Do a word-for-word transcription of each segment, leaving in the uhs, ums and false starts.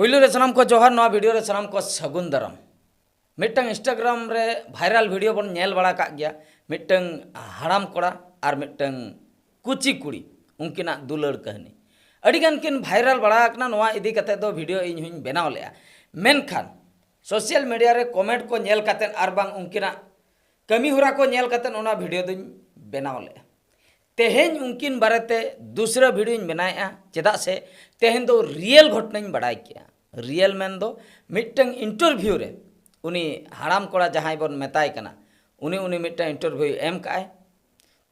ᱯᱩᱭᱞᱩ ᱨᱮ ᱥᱟᱱᱟᱢ ᱠᱚ ᱡᱚᱦᱟᱨ, ᱱᱚᱣᱟ ᱵᱷᱤᱰᱤᱭᱳ ᱨᱮ ᱥᱟᱱᱟᱢ ᱠᱚ ᱥᱟᱹᱜᱩᱱ ᱫᱟᱨᱟᱢ᱾ ᱢᱤᱫᱴᱟᱝ Instagram ᱨᱮ ᱵᱷᱟᱭᱨᱟᱞ ᱵᱷᱤᱰᱤᱭᱳ ᱵᱚᱱ ᱧᱮᱞ ᱵᱟᱲᱟ ᱠᱟᱜ ᱜᱮᱭᱟ, ᱢᱤᱫᱴᱟᱝ ᱦᱟᱲᱟᱢ ᱠᱚᱲᱟ ᱟᱨ ᱢᱤᱫᱴᱟᱝ ᱠᱩᱪᱤ ᱠᱩᱲᱤ, ᱩᱱᱠᱤᱱᱟᱜ ᱫᱩᱞᱟᱹᱲ ᱠᱟᱹᱦᱱᱤ ᱟᱹᱰᱤ ᱜᱟᱱ ᱠᱤᱱ ᱵᱷᱟᱭᱨᱟᱞ ᱵᱟᱲᱟ ᱟᱠᱟᱱᱟ᱾ ᱱᱚᱣᱟ ᱤᱫᱤ ᱠᱟᱛᱮ ᱫᱚ ᱵᱷᱤᱰᱤᱭᱳ ᱤᱧ ᱦᱚᱧ ᱵᱮᱱᱟᱣ ᱞᱮᱜᱼᱟ, ᱢᱮᱱᱠᱷᱟᱱ ᱥᱳᱥᱟᱞ ᱢᱤᱰᱤᱭᱟ ᱨᱮ ᱠᱚᱢᱮᱱᱴ ᱠᱚ ᱧᱮᱞ ᱠᱟᱛᱮ ᱟᱨ ᱵᱟᱝ ᱩᱱᱠᱤᱱᱟᱜ ᱠᱟᱹᱢᱤ ᱦᱚᱨᱟ ᱠᱚ ᱧᱮᱞ ᱠᱟᱛᱮ ᱚᱱᱟ ᱵᱷᱤᱰᱤᱭᱳ ᱫᱚᱧ ᱵᱮᱱᱟᱣ ᱞᱮᱜᱼᱟ᱾ ᱛᱮᱦᱮᱧ ᱩᱱᱠᱤᱱ ᱵᱟᱨᱮᱛᱮ ᱫᱩᱥᱨᱟᱹ ᱵᱷᱤᱰᱤᱭᱳᱧ ᱵᱮᱱᱟᱣᱮᱜᱼᱟ, ᱪᱮᱫᱟᱜ ᱥᱮ ᱛᱮᱦᱮᱧ ᱫᱚ ᱨᱤᱭᱮᱞ ᱜᱷᱚᱴᱚᱱᱟᱧ ᱵᱟᱲᱟᱭ ᱠᱮᱜᱼᱟ᱾ ᱨᱤᱭᱮᱞ ᱢᱮᱱ ᱫᱚ ᱢᱤᱫᱴᱟᱝ ᱤᱱᱴᱟᱨᱵᱷᱤᱭᱩ ᱨᱮ ᱩᱱᱤ ᱦᱟᱲᱟᱢ ᱠᱚᱲᱟ ᱡᱟᱦᱟᱸᱭ ᱵᱚᱱ ᱢᱮᱛᱟᱭ ᱠᱟᱱᱟ, ᱩᱱᱤ ᱩᱱᱤ ᱢᱤᱫᱴᱟᱝ ᱤᱱᱴᱟᱨᱵᱷᱤᱭᱩ ᱮᱢ ᱠᱟᱜᱼᱟᱭ᱾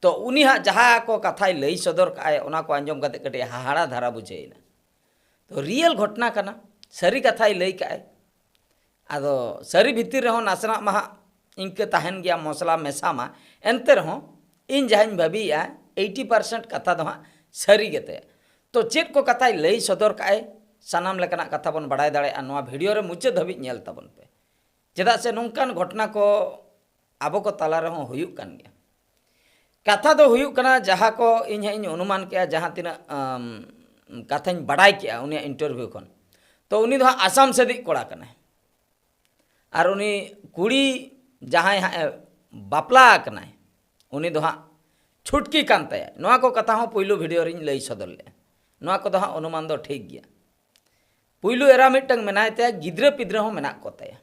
ᱛᱚ ᱩᱱᱤ ᱦᱟᱸᱜ ᱡᱟᱦᱟᱸ ᱠᱚ ᱠᱟᱛᱷᱟᱭ ᱞᱟᱹᱭ ᱥᱚᱫᱚᱨ ᱠᱟᱜᱼᱟᱭ, ᱚᱱᱟ ᱠᱚ ᱟᱸᱡᱚᱢ ᱠᱟᱛᱮ ᱠᱟᱹᱴᱤᱡ ᱦᱟᱦᱟᱲᱟ ᱫᱷᱟᱨᱟ ᱵᱩᱡᱷᱟᱹᱣ ᱮᱱᱟ᱾ ᱛᱚ ᱨᱤᱭᱮᱞ ᱜᱷᱚᱴᱚᱱᱟ ᱠᱟᱱᱟ, ᱥᱟᱹᱨᱤ ᱠᱟᱛᱷᱟᱭ ᱞᱟᱹᱭ ᱠᱟᱜᱼᱟᱭ᱾ ᱟᱫᱚ ᱥᱟᱹᱨᱤ ᱵᱷᱤᱛᱤᱨ ᱨᱮᱦᱚᱸ ᱱᱟᱥᱮᱱᱟᱜ ᱢᱟ ᱦᱟᱸᱜ ᱤᱱᱠᱟᱹ ᱛᱟᱦᱮᱱ ᱜᱮᱭᱟ, ᱢᱚᱥᱞᱟ ᱢᱮᱥᱟ ᱢᱟ, ᱮᱱᱛᱮ ᱨᱮᱦᱚᱸ ᱤᱧ ᱡᱟᱦᱟᱸᱧ ᱵᱷᱟᱹᱵᱤᱭᱮᱜᱼᱟ, ᱮᱭᱤᱴᱤ ᱯᱟᱨᱥᱮᱱᱴ ᱠᱟᱛᱷᱟ ᱫᱚ ᱦᱟᱸᱜ ᱥᱟᱹᱨᱤ ᱜᱮᱛᱟᱭᱟ᱾ ᱛᱚ ᱪᱮᱫ ᱠᱚ ᱠᱟᱛᱷᱟᱭ ᱞᱟᱹᱭ ᱥᱚᱫᱚᱨ ᱠᱟᱜᱼᱟᱭ, ᱥᱟᱱᱟᱢ ᱞᱮᱠᱟᱱᱟᱜ ᱠᱟᱛᱷᱟ ᱵᱚᱱ ᱵᱟᱲᱟᱭ ᱫᱟᱲᱮᱭᱟᱜᱼᱟ ᱱᱚᱣᱟ ᱵᱷᱤᱰᱤᱭᱳ ᱨᱮ ᱢᱩᱪᱟᱹᱫ ᱫᱷᱟᱹᱵᱤᱡ ᱧᱮᱞ ᱛᱟᱵᱚᱱ ᱯᱮ, ᱪᱮᱫᱟᱜ ᱥᱮ ᱱᱚᱝᱠᱟᱱ ᱜᱷᱚᱴᱚᱱᱟ ᱠᱚ ᱟᱵᱚ ᱠᱚ ᱛᱟᱞᱟ ᱨᱮᱦᱚᱸ ᱦᱩᱭᱩᱜ ᱠᱟᱱ ᱜᱮᱭᱟ᱾ ᱠᱟᱛᱷᱟ ᱫᱚ ᱦᱩᱭᱩᱜ ᱠᱟᱱᱟ, ᱡᱟᱦᱟᱸ ᱠᱚ ᱤᱧ ᱦᱟᱸᱜ ᱤᱧ ᱚᱱᱩᱢᱟᱱ ᱠᱮᱜᱼᱟ, ᱡᱟᱦᱟᱸ ᱛᱤᱱᱟᱹᱜ ᱟᱢ, ᱠᱟᱛᱷᱟᱧ ᱵᱟᱰᱟᱭ ᱠᱮᱜᱼᱟ ᱩᱱᱤᱭᱟᱜ ᱤᱱᱴᱟᱨᱵᱷᱤᱭᱩ ᱠᱷᱚᱱ, ᱛᱚ ᱩᱱᱤ ᱫᱚ ᱦᱟᱸᱜ ᱟᱥᱟᱢ ᱥᱮᱫᱤᱡ ᱠᱚᱲᱟ ᱠᱟᱱᱟᱭ᱾ ᱟᱨ ᱩᱱᱤ ᱠᱩᱲᱤ ᱡᱟᱦᱟᱸᱭ ᱦᱟᱸᱜ ᱮ ᱵᱟᱯᱞᱟ ᱟᱠᱟᱱᱟᱭ, ᱩᱱᱤ ᱫᱚ ᱦᱟᱸᱜ ᱪᱷᱩᱴᱠᱤ ᱠᱟᱱ ᱛᱟᱭᱟ᱾ ᱱᱚᱣᱟ ᱠᱚ ᱠᱟᱛᱷᱟ ᱦᱚᱸ ᱯᱩᱭᱞᱩ ᱵᱷᱤᱰᱤᱭᱳ ᱨᱤᱧ ᱞᱟᱹᱭ ᱥᱚᱫᱚᱨ ᱞᱮᱜᱼᱟ᱾ ᱱᱚᱣᱟ ᱠᱚᱫᱚ ᱦᱟᱸᱜ ᱚᱱᱩᱢᱟᱱ ᱫᱚ ᱴᱷᱤᱠ ᱜᱮᱭᱟ᱾ ᱯᱩᱭᱞᱩ ᱮᱨᱟ ᱢᱤᱫᱴᱟᱝ ᱢᱮᱱᱟᱭ ᱛᱟᱭᱟ, ᱜᱤᱫᱽᱨᱟᱹ ᱯᱤᱫᱽᱨᱟᱹ ᱦᱚᱸ ᱢᱮᱱᱟᱜ ᱠᱚ ᱛᱟᱭᱟ᱾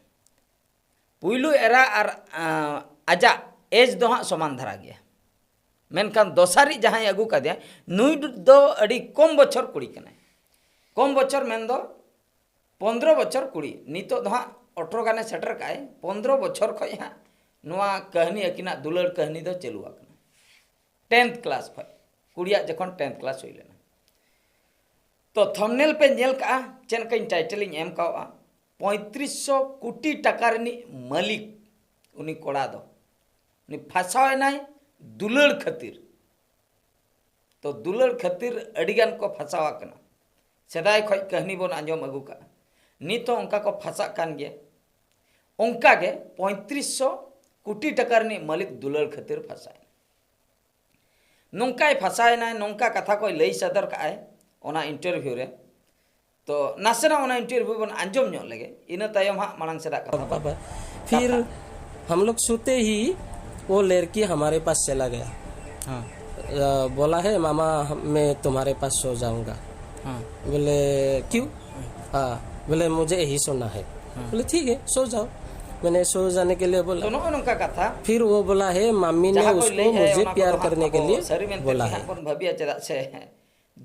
ᱯᱩᱭᱞᱩ ᱮᱨᱟ ᱟᱨ ᱟᱸ, ᱟᱡᱟᱜ ᱮᱡᱽ ᱫᱚ ᱦᱟᱸᱜ ᱥᱚᱢᱟᱱ ᱫᱷᱟᱨᱟ ᱜᱮᱭᱟ, ᱢᱮᱱᱠᱷᱟᱱ ᱫᱚᱥᱟᱨᱤᱡ ᱡᱟᱦᱟᱸᱭ ᱟᱹᱜᱩ ᱠᱟᱫᱮᱭᱟ, ᱱᱩᱭ ᱫᱚ ᱟᱹᱰᱤ ᱠᱚᱢ ᱵᱚᱪᱷᱚᱨ ᱠᱩᱲᱤ ᱠᱟᱱᱟᱭ᱾ ᱠᱚᱢ ᱵᱚᱪᱷᱚᱨ ᱢᱮᱱᱫᱚ ᱯᱚᱱᱫᱽᱨᱚ ᱵᱚᱪᱷᱚᱨ ᱠᱩᱲᱤ, ᱱᱤᱛᱚᱜ ᱫᱚ ᱦᱟᱸᱜ ᱟᱴᱷᱨᱚ ᱜᱟᱱᱮ ᱥᱮᱴᱮᱨ ᱠᱟᱜᱼᱟᱭ᱾ ᱯᱚᱱᱫᱽᱨᱚ ᱵᱚᱪᱷᱚᱨ ᱠᱷᱚᱡ ᱦᱟᱸᱜ ᱱᱚᱣᱟ ᱠᱟᱹᱦᱱᱤ, ᱟᱹᱠᱤᱱᱟᱜ ᱫᱩᱞᱟᱹᱲ ᱠᱟᱹᱦᱱᱤ ᱫᱚ ᱪᱟᱹᱞᱩ ᱟᱠᱟᱱᱟ᱾ ᱴᱮᱱᱛᱷ ᱠᱞᱟᱥ ᱠᱷᱚᱡ, ᱠᱩᱲᱤᱭᱟᱜ ᱡᱚᱠᱷᱚᱱ ᱴᱮᱱᱛᱷ ᱠᱞᱟᱥ ᱦᱩᱭ ᱞᱮᱱᱟ᱾ ᱛᱚ ᱛᱷᱟᱢᱵᱽᱱᱮᱞ ᱯᱮ ᱧᱮᱞ ᱠᱟᱜᱼᱟ, ᱪᱮᱫ ᱞᱮᱠᱟᱧ ᱴᱟᱭᱴᱮᱞ ᱤᱧ ᱮᱢ ᱠᱟᱣᱜᱼᱟ, ᱯᱚᱸᱭᱛᱨᱤᱥ ᱥᱚ ᱠᱳᱴᱤ ᱴᱟᱠᱟ ᱨᱤᱱᱤᱡ ᱢᱟᱹᱞᱤᱠ ᱩᱱᱤ ᱠᱚᱲᱟ ᱫᱚ, ᱩᱱᱤ ᱯᱷᱟᱥᱟᱣ ᱮᱱᱟᱭ ᱫᱩᱞᱟᱹᱲ ᱠᱷᱟᱹᱛᱤᱨ᱾ ᱛᱚ ᱫᱩᱞᱟᱹᱲ ᱠᱷᱟᱹᱛᱤᱨ ᱟᱹᱰᱤᱜᱟᱱ ᱠᱚ ᱯᱷᱟᱥᱟᱣ ᱟᱠᱟᱱᱟ᱾ ᱥᱮᱫᱟᱭ ᱠᱷᱚᱡ ᱠᱟᱹᱦᱱᱤ ᱵᱚᱱ ᱟᱸᱡᱚᱢ ᱟᱹᱜᱩ ᱠᱟᱜᱼᱟ, ᱱᱤᱛ ᱦᱚᱸ ᱚᱱᱠᱟ ᱠᱚ ᱯᱷᱟᱥᱟᱜ ᱠᱟᱱ ᱜᱮᱭᱟ᱾ ᱚᱱᱠᱟᱜᱮ ᱯᱚᱸᱭᱛᱨᱤᱥ ᱥᱚ ᱠᱳᱴᱤ ᱴᱟᱠᱟ ᱨᱤᱱᱤᱡ ᱢᱟᱹᱞᱤᱠ ᱫᱩᱞᱟᱹᱲ ᱠᱷᱟᱹᱛᱤᱨ ᱯᱷᱟᱥᱟᱭᱮᱱᱟ᱾ ᱱᱚᱝᱠᱟᱭ ᱯᱷᱟᱥᱟᱭᱮᱱᱟᱭ, ᱱᱚᱝᱠᱟ ᱠᱟᱛᱷᱟ ᱠᱚᱭ ᱞᱟᱹᱭ ᱥᱚᱫᱚᱨ ᱠᱟᱜᱼᱟᱭ ᱚᱱᱟ ᱤᱱᱴᱟᱨᱵᱷᱤᱭᱩ ᱨᱮ᱾ ᱛᱚ ᱱᱟᱥᱮᱱᱟᱜ ᱚᱱᱟ ᱤᱱᱴᱟᱨᱵᱷᱤᱭᱩ ᱵᱚᱱ ᱟᱸᱡᱚᱢ ᱧᱚᱜ ᱞᱮᱜᱮ, ᱤᱱᱟᱹ ᱛᱟᱭᱚᱢ ᱦᱟᱸᱜ ᱢᱟᱲᱟᱝ ᱥᱮᱫᱟᱜ ᱠᱟᱛᱷᱟ ᱵᱚᱱ पापा। फिर हम लोग सोते ही वो लड़की हमारे पास चला गया। हाँ। अ, बोला है, "मामा, हम- मैं तुम्हारे पास सो जाऊंगा।" हाँ। बोले, "क्यों?" हाँ, बोले, "मुझे यही सोना है।" बोले, "ठीक है, सो जाओ।" मैंने सो जाने के लिए बोला। ᱛᱚ ᱱᱚᱜᱼᱚ ᱱᱚᱝᱠᱟ ᱠᱟᱛᱷᱟ फिर वो बोला है, "मम्मी ने ᱡᱟᱦᱟᱸ ᱠᱚ उसको ᱞᱟᱹᱭᱮᱫᱼᱟ मुझे ᱚᱱᱟ प्यार ᱠᱚᱫᱚ ᱦᱟᱸᱜ करने के ᱟᱵᱚ लिए ᱥᱟᱹᱨᱤ ᱢᱮᱱᱛᱮ बोला ᱜᱮ है।" ᱦᱟᱸᱜ ᱵᱚᱱ ᱵᱷᱟᱹᱵᱤᱭᱟ, ᱪᱮᱫᱟᱜ ᱥᱮ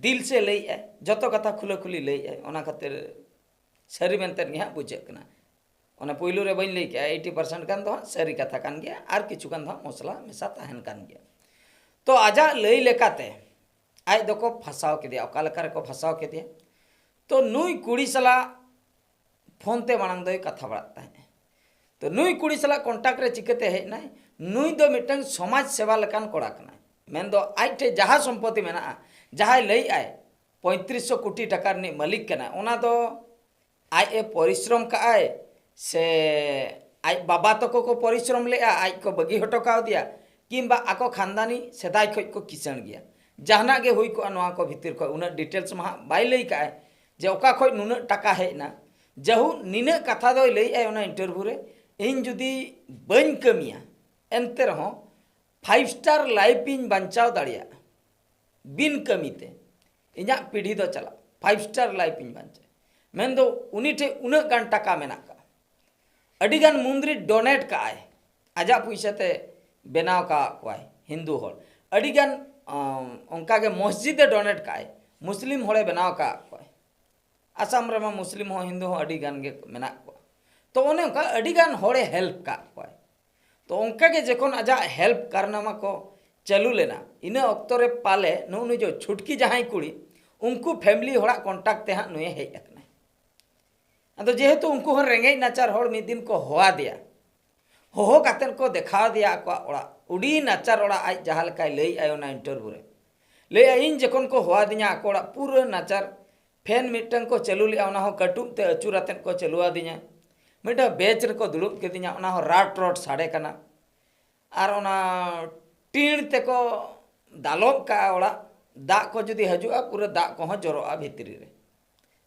ᱫᱤᱞ ᱥᱮ ᱞᱟᱹᱭᱮᱫᱼᱟᱭ, ᱡᱚᱛᱚ ᱠᱟᱛᱷᱟ ᱠᱷᱩᱞᱟᱹ ᱠᱷᱩᱞᱤ ᱞᱟᱹᱭᱮᱫᱼᱟᱭ, ᱚᱱᱟ ᱠᱷᱟᱹᱛᱤᱨ ᱥᱟᱹᱨᱤ ᱢᱮᱱᱛᱮ ᱜᱮ ᱦᱟᱸᱜ ᱵᱩᱡᱷᱟᱹᱜ ᱠᱟᱱᱟ᱾ ᱚᱱᱟ ᱯᱩᱭᱞᱩ ᱨᱮ ᱵᱟᱹᱧ ᱞᱟᱹᱭ ᱠᱮᱜᱼᱟ, ᱮᱭᱤᱴᱤ ᱯᱟᱨᱥᱮᱱᱴ ᱜᱟᱱ ᱫᱚ ᱦᱟᱸᱜ ᱥᱟᱹᱨᱤ ᱠᱟᱛᱷᱟ ᱠᱟᱱ ᱜᱮᱭᱟ, ᱟᱨ ᱠᱤᱪᱷᱩ ᱜᱟᱱ ᱫᱚ ᱦᱟᱸᱜ ᱢᱚᱥᱞᱟ ᱢᱮᱥᱟ ᱛᱟᱦᱮᱱ ᱠᱟᱱ ᱜᱮᱭᱟ᱾ ᱛᱚ ᱟᱡᱟᱜ ᱞᱟᱹᱭ ᱞᱮᱠᱟᱛᱮ ᱟᱡ ᱫᱚᱠᱚ ᱯᱷᱟᱸᱥᱟᱣ ᱠᱮᱫᱮᱭᱟ᱾ ᱚᱠᱟ ᱞᱮᱠᱟ ᱨᱮᱠᱚ ᱯᱷᱟᱸᱥᱟᱣ ᱠᱮᱫᱮᱭᱟ? ᱛᱚ ᱱᱩᱭ ᱠᱩᱲᱤ ᱥᱟᱞᱟᱜ ᱯᱷᱳᱱ ᱛᱮ ᱢᱟᱲᱟᱝ ᱫᱚᱭ ᱠᱟᱛᱷᱟ ᱵᱟᱲᱟᱜ ᱛᱟᱦᱮᱸᱫ᱾ ᱛᱚ ᱱᱩᱭ ᱠᱩᱲᱤ ᱥᱟᱞᱟᱜ ᱠᱚᱱᱴᱟᱠᱴ ᱨᱮ ᱪᱤᱠᱟᱹᱛᱮ ᱦᱮᱡ ᱮᱱᱟᱭ? ᱱᱩᱭ ᱫᱚ ᱢᱤᱫᱴᱟᱝ ᱥᱚᱢᱟᱡᱽ ᱥᱮᱵᱟ ᱞᱮᱠᱟᱱ ᱠᱚᱲᱟ ᱠᱟᱱᱟᱭ᱾ ᱢᱮᱱᱫᱚ ᱟᱡ ᱴᱷᱮᱱ ᱡᱟᱦᱟᱸ ᱥᱚᱢᱯᱚᱛᱤ ᱢᱮᱱᱟᱜᱼᱟ, ᱡᱟᱦᱟᱸᱭ ᱞᱟᱹᱭᱮᱫᱼᱟᱭ ᱯᱚᱸᱭᱛᱨᱤᱥ ᱥᱚ ᱠᱳᱴᱤ ᱴᱟᱠᱟ ᱨᱤᱱᱤᱡ ᱢᱟᱹᱞᱤᱠ ᱠᱟᱱᱟᱭ, ᱚᱱᱟ ᱫᱚ ᱟᱡ ᱮ ᱯᱚᱨᱤᱥᱨᱚᱢ ᱠᱟᱜᱼᱟᱭ ᱥᱮ ᱟᱡ ᱵᱟᱵᱟ ᱛᱟᱠᱚ ᱠᱚ ᱯᱚᱨᱤᱥᱨᱚᱢ ᱞᱮᱜᱼᱟ, ᱟᱡ ᱠᱚ ᱵᱟᱹᱜᱤ ᱦᱚᱴᱚ ᱠᱟᱣᱫᱮᱭᱟ, ᱠᱤᱝᱵᱟ ᱟᱠᱚ ᱠᱷᱟᱱᱫᱟᱱᱤ ᱥᱮᱫᱟᱭ ᱠᱷᱚᱱ ᱠᱚ ᱠᱤᱥᱟᱹᱬ ᱜᱮᱭᱟ? ᱡᱟᱦᱟᱱᱟᱜ ᱜᱮ ᱦᱩᱭ ᱠᱚᱜᱼᱟ ᱱᱚᱣᱟ ᱠᱚ ᱵᱷᱤᱛᱤᱨ ᱠᱷᱚᱱ᱾ ᱩᱱᱟᱹᱜ ᱰᱤᱴᱮᱞᱥ ᱢᱟ ᱦᱟᱸᱜ ᱵᱟᱭ ᱞᱟᱹᱭ ᱠᱟᱜᱼᱟᱭ ᱡᱮ ᱚᱠᱟ ᱠᱷᱚᱱ ᱱᱩᱱᱟᱹᱜ ᱴᱟᱠᱟ ᱦᱮᱡ ᱮᱱᱟ᱾ ᱡᱟᱦᱩ ᱱᱤᱱᱟᱹᱜ ᱠᱟᱛᱷᱟ ᱫᱚᱭ ᱞᱟᱹᱭᱮᱫᱼᱟᱭ ᱚᱱᱟ ᱤᱱᱴᱟᱨᱵᱷᱤᱭᱩ ᱨᱮ, "ᱤᱧ ᱡᱩᱫᱤ ᱵᱟᱹᱧ ᱠᱟᱹᱢᱤᱭᱟ, ᱮᱱᱛᱮ ᱨᱮᱦᱚᱸ ᱯᱷᱟᱭᱤᱵᱷ ᱥᱴᱟᱨ ᱞᱟᱭᱤᱯᱷ ᱤᱧ ᱵᱟᱧᱪᱟᱣ ᱫᱟᱲᱮᱭᱟᱜᱼᱟ ᱵᱤᱱ ᱠᱟᱹᱢᱤᱛᱮ, ᱤᱧᱟᱹᱜ ᱯᱤᱲᱦᱤ ᱫᱚ ᱪᱟᱞᱟᱜ, ᱯᱷᱟᱭᱤᱵᱷ ᱥᱴᱟᱨ ᱞᱟᱭᱤᱯᱷ ᱤᱧ ᱵᱟᱧᱪᱟᱣᱟ᱾" ᱢᱮᱱᱫᱚ ᱩᱱᱤ ᱴᱷᱮᱱ ᱩᱱᱟᱹᱜ ᱜᱟᱱ ᱴᱟᱠᱟ ᱢᱮᱱᱟᱜ ᱠᱟᱜᱼᱟ, ᱟᱹᱰᱤᱜᱟᱱ ᱢᱚᱱᱫᱤᱨ ᱰᱚᱱᱮᱴ ᱠᱟᱜᱼᱟᱭ, ᱟᱡᱟᱜ ᱯᱩᱭᱥᱟᱹ ᱛᱮ ᱵᱮᱱᱟᱣ ᱠᱟᱜ ᱠᱚᱣᱟᱭ ᱦᱤᱱᱫᱩ ᱦᱚᱲ᱾ ᱟᱹᱰᱤᱜᱟᱱ ᱟᱢ, ᱚᱱᱠᱟᱜᱮ ᱢᱚᱥᱡᱤᱫ ᱮ ᱰᱚᱱᱮᱴ ᱠᱟᱜᱼᱟᱭ, ᱢᱩᱥᱞᱤᱢ ᱦᱚᱲᱮ ᱵᱮᱱᱟᱣ ᱠᱟᱜ ᱠᱚᱣᱟᱭ᱾ ᱟᱥᱟᱢ ᱨᱮᱢᱟ ᱢᱩᱥᱞᱤᱢ ᱦᱚᱸ ᱦᱤᱱᱫᱩ ᱦᱚᱸ ᱟᱹᱰᱤ ᱜᱟᱱ ᱜᱮ ᱢᱮᱱᱟᱜ ᱠᱚᱣᱟ᱾ ᱛᱚ ᱚᱱᱮ ᱚᱱᱠᱟ ᱟᱹᱰᱤ ᱜᱟᱱ ᱦᱚᱲᱮ ᱦᱮᱞᱯ ᱠᱟᱜ ᱠᱚᱣᱟᱭ᱾ ᱛᱚ ᱚᱱᱠᱟ ᱜᱮ ᱡᱚᱠᱷᱚᱱ ᱟᱡᱟᱜ ᱦᱮᱞᱯ ᱠᱟᱨᱱᱟᱢᱟ ᱠᱚ ᱪᱟᱹᱞᱩ ᱞᱮᱱᱟ, ᱤᱱᱟᱹ ᱚᱠᱛᱚ ᱨᱮ ᱯᱟᱞᱮ ᱱᱩᱜᱼᱩ ᱱᱩᱭ ᱡᱚ ᱪᱷᱩᱴᱠᱤ ᱡᱟᱦᱟᱸᱭ ᱠᱩᱲᱤ, ᱩᱱᱠᱩ ᱯᱷᱮᱢᱤᱞᱤ ᱦᱚᱲᱟᱜ ᱠᱚᱱᱴᱟᱠᱴ ᱛᱮ ᱦᱟᱸᱜ ᱱᱩᱭᱮ ᱦᱮᱡ ᱟᱠᱟᱱᱟᱭ᱾ ᱟᱫᱚ ᱡᱮᱦᱮᱛᱩ ᱩᱱᱠᱩ ᱦᱚᱸ ᱨᱮᱸᱜᱮᱡ ᱱᱟᱪᱟᱨ ᱦᱚᱲ, ᱢᱤᱫ ᱫᱤᱱ ᱠᱚ ᱦᱚᱦᱚ ᱟᱫᱮᱭᱟ᱾ ᱦᱚᱦᱚ ᱠᱟᱛᱮᱫ ᱠᱚ ᱫᱮᱠᱷᱟᱣ ᱟᱫᱮᱭᱟ ᱟᱠᱚᱣᱟᱜ ᱚᱲᱟᱜ, ᱟᱹᱰᱤ ᱱᱟᱪᱟᱨ ᱚᱲᱟᱜ, ᱟᱡ ᱡᱟᱦᱟᱸ ᱞᱮᱠᱟᱭ ᱞᱟᱹᱭᱮᱫᱼᱟᱭ ᱚᱱᱟ ᱤᱱᱴᱟᱨᱵᱷᱤᱭᱩ ᱨᱮ᱾ ᱞᱟᱹᱭᱮᱫᱼᱟᱭ, "ᱤᱧ ᱡᱚᱠᱷᱚᱱ ᱠᱚ ᱦᱚᱦᱚ ᱟᱹᱫᱤᱧᱟ ᱟᱠᱚ ᱚᱲᱟᱜ, ᱯᱩᱨᱟᱹ ᱱᱟᱪᱟᱨ, ᱯᱷᱮᱱ ᱢᱤᱫᱴᱟᱝ ᱠᱚ ᱪᱟᱹᱞᱩ ᱞᱮᱫᱼᱟ, ᱚᱱᱟ ᱦᱚᱸ ᱠᱟᱹᱴᱩᱵ ᱛᱮ ᱟᱹᱪᱩᱨ ᱟᱛᱮᱫ ᱠᱚ ᱪᱟᱹᱞᱩ ᱟᱹᱫᱤᱧᱟ, ᱢᱤᱫᱴᱟᱝ ᱵᱮᱧᱪ ᱨᱮᱠᱚ ᱫᱩᱲᱩᱵ ᱠᱤᱫᱤᱧᱟ, ᱚᱱᱟ ᱦᱚᱸ ᱨᱟᱴ ᱨᱚᱴ ᱥᱟᱰᱮ ᱠᱟᱱᱟ, ᱟᱨ ᱚᱱᱟ ᱴᱤᱬ ᱛᱮᱠᱚ ᱫᱟᱞᱚᱵ ᱠᱟᱜᱼᱟ ᱚᱲᱟᱜ, ᱫᱟᱜ ᱠᱚ ᱡᱩᱫᱤ ᱦᱤᱡᱩᱜᱼᱟ ᱯᱩᱨᱟᱹ ᱫᱟᱜ ᱠᱚᱦᱚᱸ ᱡᱚᱨᱚᱜᱼᱟ ᱵᱷᱤᱛᱨᱤ ᱨᱮ,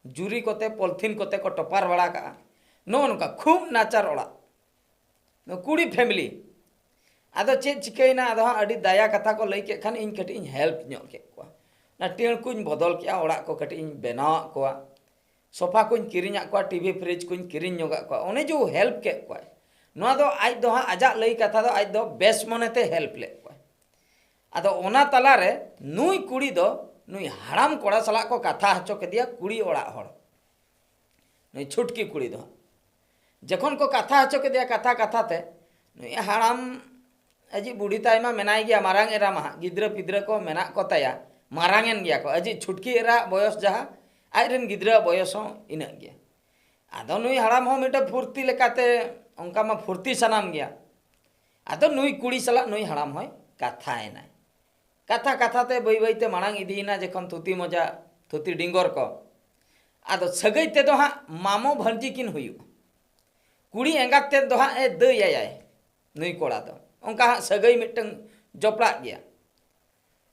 ᱡᱩᱨᱤ ᱠᱚᱛᱮ, ᱯᱚᱞᱛᱷᱤᱱ ᱠᱚᱛᱮ ᱠᱚ ᱴᱚᱯᱟᱨ ᱵᱟᱲᱟ ᱠᱟᱜᱼᱟ᱾ ᱱᱚᱜᱼᱚ ᱱᱚᱝᱠᱟ ᱠᱷᱩᱵ ᱱᱟᱪᱟᱨ ᱚᱲᱟᱜ, ᱱᱚᱣᱟ ᱠᱩᱲᱤ ᱯᱷᱮᱢᱤᱞᱤ᱾ ᱟᱫᱚ ᱪᱮᱫ ᱪᱤᱠᱟᱹᱭᱮᱱᱟ? ᱟᱫᱚ ᱦᱟᱸᱜ ᱟᱹᱰᱤ ᱫᱟᱭᱟ ᱠᱟᱛᱷᱟ ᱠᱚ ᱞᱟᱹᱭ ᱠᱮᱫ ᱠᱷᱟᱱ ᱤᱧ ᱠᱟᱹᱴᱤᱡ ᱤᱧ ᱦᱮᱞᱯ ᱧᱚᱜ ᱠᱮᱫ ᱠᱚᱣᱟ᱾ ᱚᱱᱟ ᱴᱤᱬ ᱠᱚᱧ ᱵᱚᱫᱚᱞ ᱠᱮᱫᱼᱟ, ᱚᱲᱟᱜ ᱠᱚ ᱠᱟᱹᱴᱤᱡ ᱤᱧ ᱵᱮᱱᱟᱣᱟᱫ ᱠᱚᱣᱟ, ᱥᱳᱯᱷᱟ ᱠᱚᱧ ᱠᱤᱨᱤᱧᱟᱫ ᱠᱚᱣᱟ, ᱴᱤᱵᱷᱤ ᱯᱷᱨᱤᱡᱽ ᱠᱚᱧ ᱠᱤᱨᱤᱧ ᱧᱚᱜᱟᱫ ᱠᱚᱣᱟ᱾ ᱚᱱᱮ ᱡᱮ ᱦᱮᱞᱯ ᱠᱮᱫ ᱠᱚᱣᱟᱭ, ᱱᱚᱣᱟ ᱫᱚ ᱟᱡ ᱫᱚ ᱦᱟᱸᱜ ᱟᱡᱟᱜ ᱞᱟᱹᱭ ᱠᱟᱛᱷᱟ ᱫᱚ ᱟᱡ ᱫᱚ ᱵᱮᱥ ᱢᱚᱱᱮᱛᱮ ᱦᱮᱞᱯ ᱞᱮᱫ ᱠᱚᱣᱟᱭ᱾ ᱟᱫᱚ ᱚᱱᱟ ᱛᱟᱞᱟᱨᱮ ᱱᱩᱭ ᱠᱩᱲᱤ ᱫᱚ ᱱᱩᱭ ᱦᱟᱲᱟᱢ ᱠᱚᱲᱟ ᱥᱟᱞᱟᱜ ᱠᱚ ᱠᱟᱛᱷᱟ ᱦᱚᱪᱚ ᱠᱮᱫᱮᱭᱟ ᱠᱩᱲᱤ ᱚᱲᱟᱜ ᱦᱚᱲ, ᱱᱩᱭ ᱪᱷᱩᱴᱠᱤ ᱠᱩᱲᱤ ᱫᱚ ᱦᱟᱸᱜ᱾ ᱡᱚᱠᱷᱚᱱ ᱠᱚ ᱠᱟᱛᱷᱟ ᱦᱚᱪᱚ ᱠᱮᱫᱮᱭᱟ ᱠᱟᱛᱷᱟ ᱠᱟᱛᱷᱟ ᱛᱮ, ᱱᱩᱭ ᱦᱟᱲᱟᱢ ᱟᱡᱤᱡ ᱵᱩᱰᱷᱤ ᱛᱟᱭ ᱢᱟ ᱢᱮᱱᱟᱭ ᱜᱮᱭᱟ, ᱢᱟᱨᱟᱝ ᱮᱨᱟ ᱢᱟ ᱦᱟᱸᱜ, ᱜᱤᱫᱽᱨᱟᱹ ᱯᱤᱫᱽᱨᱟᱹ ᱠᱚ ᱢᱮᱱᱟᱜ ᱠᱚ ᱛᱟᱭᱟ, ᱢᱟᱨᱟᱝ ᱮᱱ ᱜᱮᱭᱟ ᱠᱚ᱾ ᱟᱡᱤᱡ ᱪᱷᱩᱴᱠᱤ ᱮᱨᱟ ᱵᱚᱭᱚᱥ ᱡᱟᱦᱟᱸ, ᱟᱡ ᱨᱮᱱ ᱜᱤᱫᱽᱨᱟᱹ ᱵᱚᱭᱚᱥ ᱦᱚᱸ ᱤᱱᱟᱹᱜ ᱜᱮᱭᱟ᱾ ᱟᱫᱚ ᱱᱩᱭ ᱦᱟᱲᱟᱢ ᱦᱚᱸ ᱢᱤᱫᱴᱮᱱ ᱯᱷᱩᱨᱛᱤ ᱞᱮᱠᱟᱛᱮ, ᱚᱱᱠᱟ ᱢᱟ ᱯᱷᱩᱨᱛᱤ ᱥᱟᱱᱟᱢ ᱜᱮᱭᱟ᱾ ᱟᱫᱚ ᱱᱩᱭ ᱠᱩᱲᱤ ᱥᱟᱞᱟᱜ ᱱᱩᱭ ᱦᱟᱲᱟᱢ ᱦᱚᱸᱭ ᱠᱟᱛᱷᱟᱭᱮᱱᱟᱭ᱾ ᱠᱟᱛᱷᱟ ᱠᱟᱛᱷᱟ ᱛᱮ ᱵᱟᱹᱭ ᱵᱟᱹᱭ ᱛᱮ ᱢᱟᱲᱟᱝ ᱤᱫᱤᱭᱮᱱᱟ ᱡᱚᱠᱷᱚᱱ ᱛᱷᱩᱛᱤ ᱢᱚᱡᱟ, ᱛᱷᱩᱛᱤ ᱰᱤᱸᱜᱚᱨ ᱠᱚ᱾ ᱟᱫᱚ ᱥᱟᱹᱜᱟᱹᱭ ᱛᱮᱫᱚ ᱦᱟᱸᱜ ᱢᱟᱢᱚ ᱵᱷᱟᱹᱱᱡᱤ ᱠᱤᱱ ᱦᱩᱭᱩᱜᱼᱟ᱾ ᱠᱩᱲᱤ ᱮᱸᱜᱟᱛ ᱛᱮᱫ ᱫᱚ ᱦᱟᱸᱜ ᱮ ᱫᱟᱹᱭ ᱟᱭᱟᱭ ᱱᱩᱭ ᱠᱚᱲᱟ ᱫᱚ᱾ ᱚᱱᱠᱟ ᱦᱟᱸᱜ ᱥᱟᱹᱜᱟᱹᱭ ᱢᱤᱫᱴᱟᱝ ᱡᱚᱯᱲᱟᱜ ᱜᱮᱭᱟ᱾